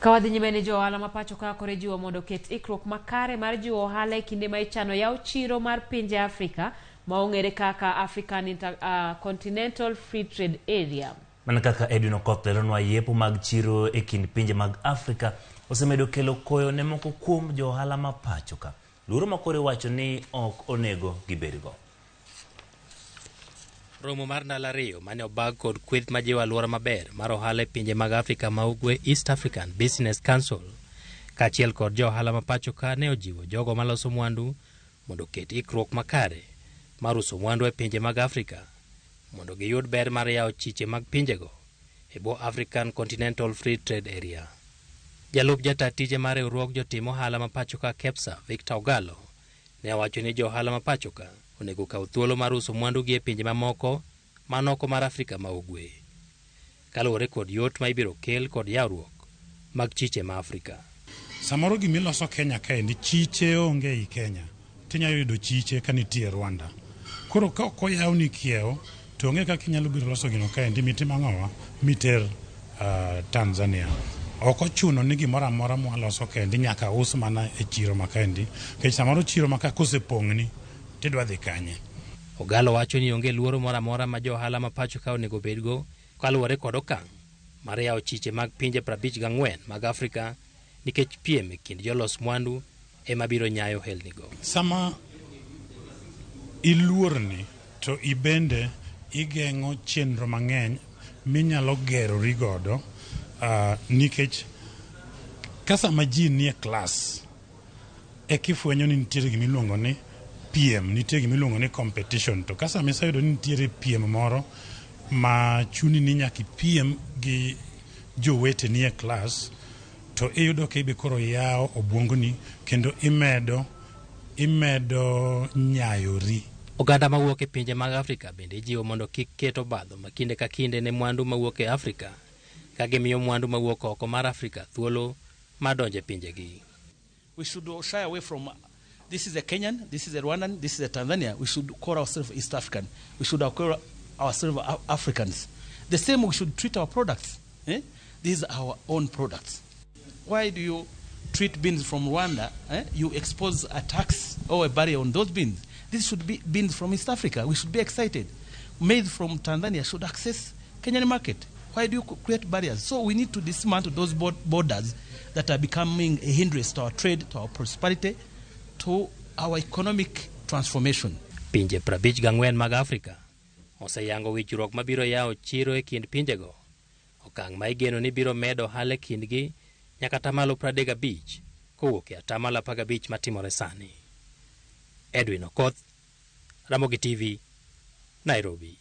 Ka wadhi nyime ni jo ohala ma pacho ka koro ijiwo mondo oket ikruok makare mar jiwo ohala e kinde ma ichano yaw chiro mar pinje Afrika ma ong'ere kaka African Intercontinental Free Trade Area. Mana kaka Edwin Okoth leronwa, yepo mag chiro e kind pinje mag Afrika osemedo kelo koyo ne moko kuom jo ohala ma pacho ka. Luoro ma koro iwacho ni ok onego gibedgo. Romo mar ndalo 2 mane obag kod kweth majiwo alwora maber mar ohala e pinje mag Afrika ma Ugwe, East African Business Council, kaachiel kod jo ohala ma pacho ka ne ojiwo jogo maloso mwandu mondo oket ikruok makare mar uso mwandu e pinje mag Afrika mondo giyud ber mar yawo chiche mag pinjego e bwo African Continental Free Trade Area. Jalup jata tije mar riwruog jotim ohala ma pacho ka KEPSA, Victor Ogalo, ne owacho ni jo ohala ma pacho ka onego okaw thuolo mar uso mwandugi e pinje mamoko man oko mar Afrika ma Ugwe, kaluwore kod yot ma ibiro kel kod yawruok mag chiche ma Afrika. Samoro gimiloso Kenya kaendi chiche onge ei Kenya, tinyalo yudo chiche ka nitie Rwanda. Koro ka ok oyawni kiewo, to onge kaka inyalo biro loso gino kaendi mitim ang'owa miter Tanzania. Ok ochuno ni gimoro amora mwaloso kaendi nyaka us mana e chiro ma kaendi, nikech samoro chiro ma ka kosepong'ni tidwa dhi kanye. Ogalo wacho ni onge luoro moro amora ma jo ohala ma pacho ka onego bedgo kaluwore kod okang' mar yawo chiche mag pinje 54 mag Afrika nikech piem e kind jolos mwandu ema biro nyayo ohelnigo. Sama iluorni to ibende igeng'o chenro mang'eny minyalo gerori godo, nikech ka sama ji nie klas ekifwenyo ni nitiere gimiluongo ni piem, nitie gimiluongo ni competition, to ka sama iseyudo ni nitiere piem moro ma chuni ni nyaka ipiem gi joweteni e klas, to iyudo ka ibe koro yawo obwongoni kendo imedo nyayori. Oganda mawuok e pinje mag Afrika bende ijiwo mondo kik ket obadho ma kinde ka kinde ne mwandu mawuok e Afrika, ka gimiyo mwandu mawuok oko mar Afrika thuolo mar donjo e pinjegi. We should shy away from this is a Kenyan, this is a Rwandan, this is a Tanzania. We should call ourselves East African. We should call ourselves Africans. The same we should treat our products. These are our own products. Why do you treat beans from Rwanda? You expose a tax or a barrier on those beans. These should be beans from East Africa. We should be excited. Maize from Tanzania should access Kenyan market. Why do you create barriers? So we need to dismantle those borders that are becoming a hindrance to our trade, to our prosperity, to our economic transformation. Pinje 54 mag Afrika oseyango winjruok mabiro yawo chiro e kind pinjego, okang' ma igeno ni biro medo ohala e kindgi nyaka 35% kowuok e 15% matimore sani. Edwin Okoth, Ramogi TV, Nairobi.